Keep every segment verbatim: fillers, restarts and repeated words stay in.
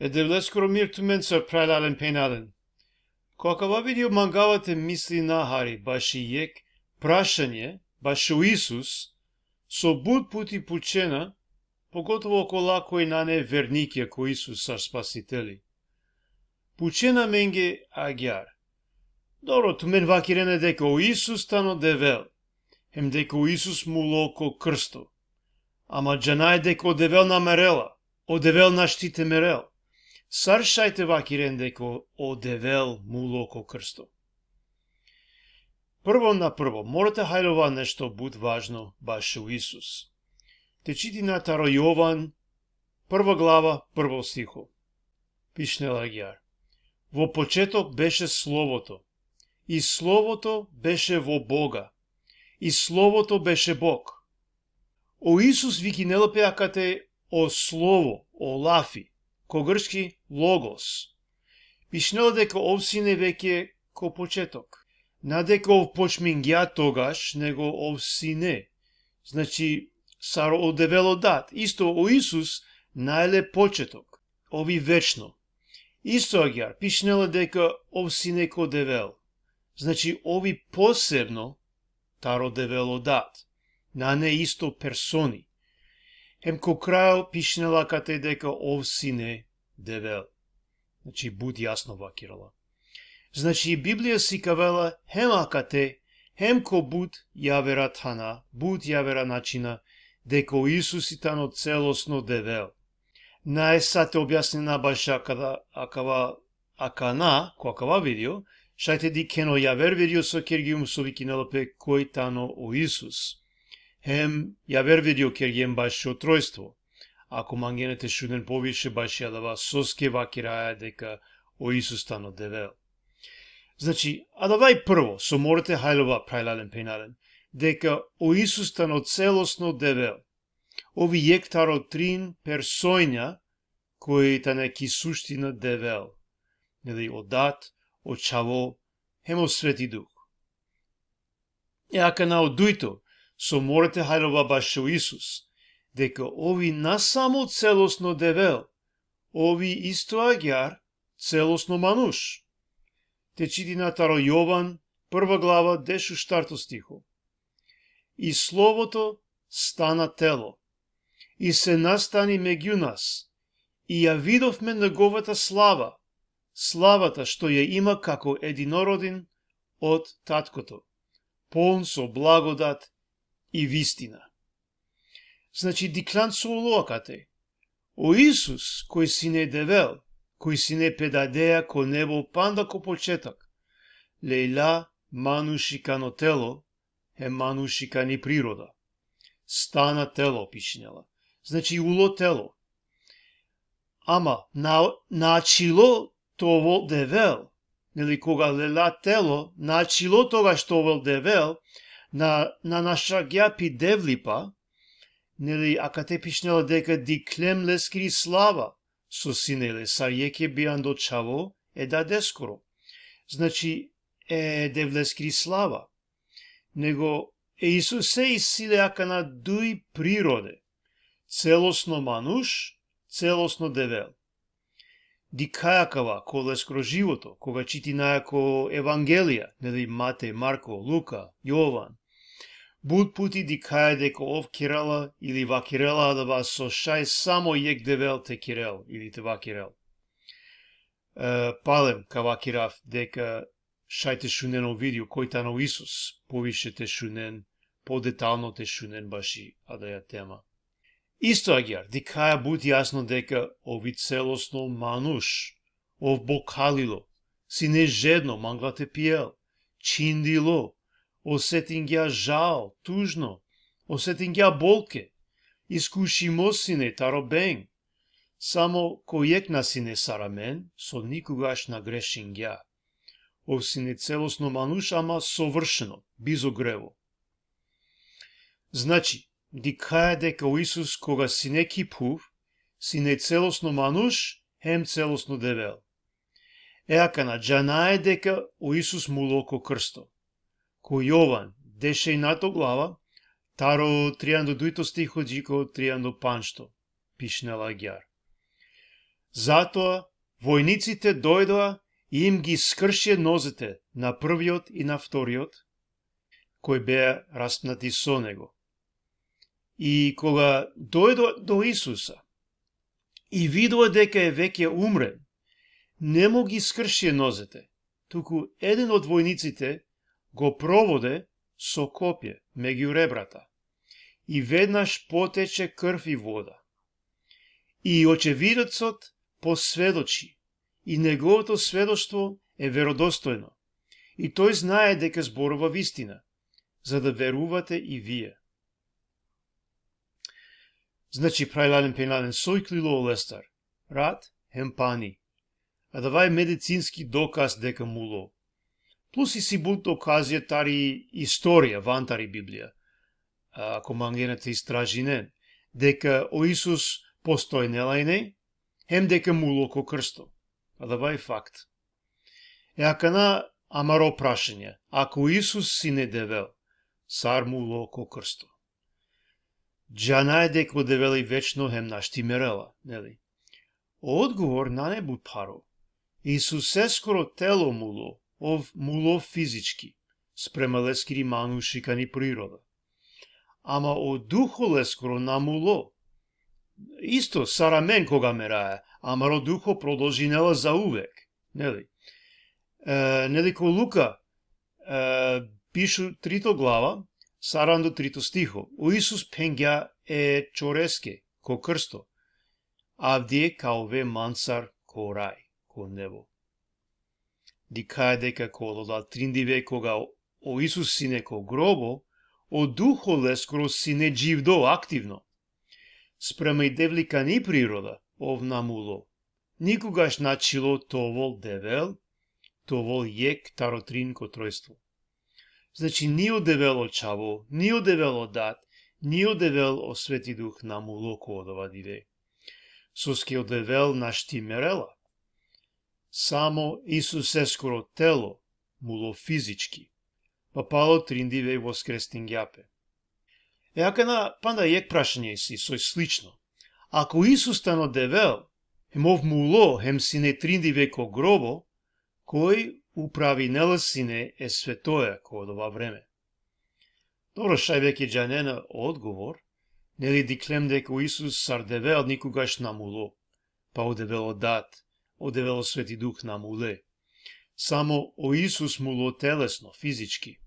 E Devleskoro mir tumencar, phralalen, phenjalen. Ko akava video mangava te mislina hari baši jekh prašanje bašo Isus, so but puti pučena, pogotovo okola koj nane vernikija ko Isus sar Spasiteli. Pučena amenge agjaar: Dobro, tumen vakirena deka o Isus tano Devel, hem deka o Isus mulo ko krsto. Ama džanaja deka o Devel na merela, o Devel našti te merel. Sar šaj te vakiren deka o Devel mulo ko krsto? Prvo na prvo, mora te haljova nešto but važno bašo Isus. Te čitina taro Jovan, prva glava, prvo stiho. Pišinela agjaar: Vo početok beše Словото, и Словото беше во Бога, и Словото беше Бог. O Isus vikinela pe akate o Slovo, o lafi, ko grčki logos. Pišinela deka ov sine veke ko početok. Na deka ov počmingja togaš, nego ov sine. Znači, sar o Devel o Dat, isto o Isus nane le početok, ov i večno. Isto agjaar, pišinela deka ov sine ko Devel. Znači, ov i posebno taro Devel o Dat. Nane isto personi. Hem ko krajo pišinela akate deka ov sine Devel. Znači, but jasno vakirela. Znači, Biblija sikavela hem akate, hem ko but javera thana, but javera načina, deka o Isus i tano celosno Devel. Nae sa te objasnina bašo akava, akava akana, ko akava video, šaj te dikhen o javer video so kergjum, so vikinela pe Koj tano o Isus. Hem javer video kergjem bašo Trojstvo. Ako mangena te šunen poviše bašo adava soske vakiraja deka o Isus tano Devel. Znači, adava i prvo so mora te haljova, phralalen, phenjalen, deka o Isus tano celosno Devel. Ov i jekh taro trin personja koj tane ki suština Devel. Neli, o Dat, o Čhavo, hem o Sveti Duh. E akana o dujto so mora te haljova bašo Isus, deka ov i na samo celosno Devel, ov i isto agjaar celosno manuš. Te čitina taro Jovan, prva glava, dešuštarto stiho. И Словото стана тело, и се настани меѓу нас, и ја видовме неговата слава, славата што ја има како единороден од Таткото, полн со благодат и вистина. Znači, dikhljan so ulo akate. O Isus, koj sine Devel, koj sine pe Dadeja ko nebo panda ko početak, lelja manušikano telo, hem manušikani priroda. Stana telo, pišinela. Znači, ulo telo. Ama na, na ačhilo te ovel Devel. Neli, koga lelja telo, na ačhilo togaš te ovel Devel, na, na našagja pi Devlipa, neli, akate pišinela deka dikhlem leskiri slava, so sine le sar jekhe birando Čhavo e Dadeskoro. Znači, e Devleskiri slava. Nego e Isuse isi le akana duj prirode. Celosno manuš, celosno Devel. Dikhaja akava ko leskoro životo, koga čitinaja ko Evangelija, neli, Matej, Marko, Luka, Jovan. But puti dikhaja deka ov kerela ili vakirela adava so šaj samo jekh Devel te kerel ili te vakirel. E, palem ka vakirav deka šaj te šunen o video Koj tano Isus, poviše te šunen, podetalno te šunen baši adaja tema. Isto agjaar, dikhaja but jasno deka ov i celosno manuš, ov bokhalilo, sine žedno, mangla te pijel, čhindilo, osetingja žal, tužno, osetingja bolke, iskušimo sine taro beng. Samo ko jekh na sine sar amen, so nikogaš na grešingja. Ov sine celosno manuš, ama sovršeno, bizo grevo. Znači, dikhaja deka o Isus koga sine ki phuv, sine celosno manuš, hem celosno Devel. E akana, džanaja deka o Isus mulo ko krsto. Ko Jovan, dešuenjato glava, taro trianda dujto stiho dži ko trianda pandžto, pišinela agjaar. Затоа војниците дојдоа и им ги скршија нозете на првиот и на вториот, кои беа распнати со него. И кога дојдоа до Исуса и видоа дека е веќе умрен, не му ги скршија нозете, туку еден од војниците го проводе со копје меѓу ребрата. И веднаш потече крв и вода. И очевидецот посведочи, и неговото сведоштво е веродостојно. И тој знае дека зборува вистина, за да верувате и вие. Значи, прајлален пејнален сојклило олестар, рат, хем пани. Адава е медицински доказ дека муло. Плюс и си бут доказија тари историја, ван тари Библија. А, ако мангенете истражинен, дека о Исус постојнела и не, хем дека муло ко крсто. Адава е факт. Е, акана амаро прашање, ако Исус сине Девел, сар муло ко крсто? Джанае дека о Девел и вечно хем нашти мерела, нели? Одговор на не бут паро. Исусескоро тело муло, ов муло физички, спрема лескири манушикани природа. Ама о духо лескоро на муло. Исто, сар амен кога мераја, амаро духо продолжинела за увек, нели? Е, нели ко Лука, е, пишу трито глава, сарандо трито стихо. О Исус пенгја е чорески, ко крсто. Авдие ка ове мансар ко рај, ко небо. Дикаја дека ко одола триндиве кога о Исус сине ко гробо, о духо лескоро сине дживдо, активно. Спрема и девликани природа, ов на муло. Никогаш на чило товол Девел, товол јек таро тринко тројство. Значи, ни о Девел о Чаво, ни о Девел о Дат, ни о Девел о Свети Дух на муло ко одова диве. Соске о Девел нашти мерела. Само Исусескоро тело муло физички. Па пало триндиве воскреснингјапе. Е, акана панда јек прашање си, сој слично. Ако Исус тано Девел, хем ов муло, хем сине триндиве ко гробо, кој управинела сине е светоја ко одова време? Добро, шај веќе джанена одговор, нели диклем дека о Исус сар Девел никогаш на муло, па о Девел о Дат, о Девел о Свети Дух на муле. Само о Исус муло телесно, физички.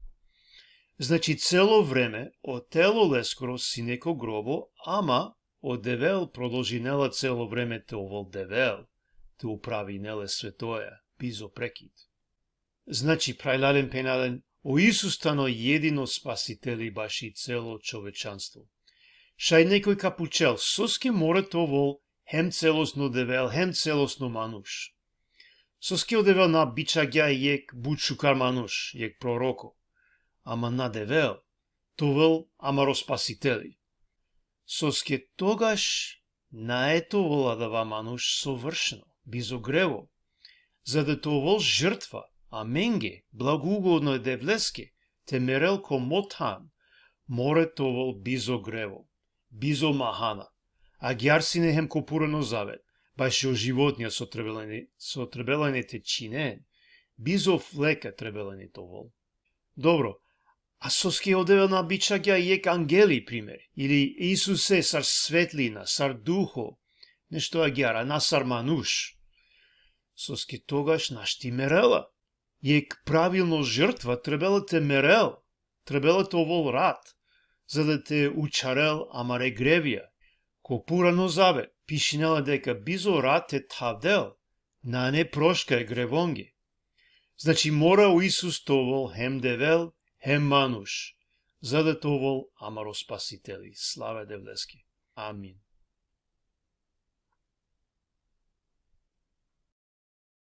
Значи, цело време о тело лескоро сине ко гробо, ама о Девел продолжинела цело време те овол Девел, те управинеле светоја, бизо прекид. Значи, прајлален пенален, о Исус тано једино спасители баши цело човечанство. Шај некој ка пучел, соске море те овол хем целосно Девел, хем целосно мануш? Соске о Девел на бичагја јек бут шукар мануш, јек пророко, ама на Девел, те овол амаро спасители? Соске тогаш на е те овол адава мануш совршено, бизо грево. За да те овол жртва, аменге, благоугодно е Девлеске, те мерел ко мотхан, море те овол бизо грево, бизо махана. Агјар сине хем ко Пурано Завет, баши о животња со требелени, со требелени те чинен, бизо флека требелени те овол. Добро, а соске о Девел на бичагја јек ангели, пример, или Исусе сар светлина, сар духо, нешто агјар, а на сар мануш? Соске тогаш нашти мерела. Јек правилно жртва требела те мерел, требела те овол рат, за да те учарел амаре гревија. Ко Пурано Завет пишинела дека бизо рат те тхавдел, на не прошка е гревонге. Значи, мора о Исус те овол хем Девел, хем мануш, за да те овол амаро спасители. Слава Девлески. Амин.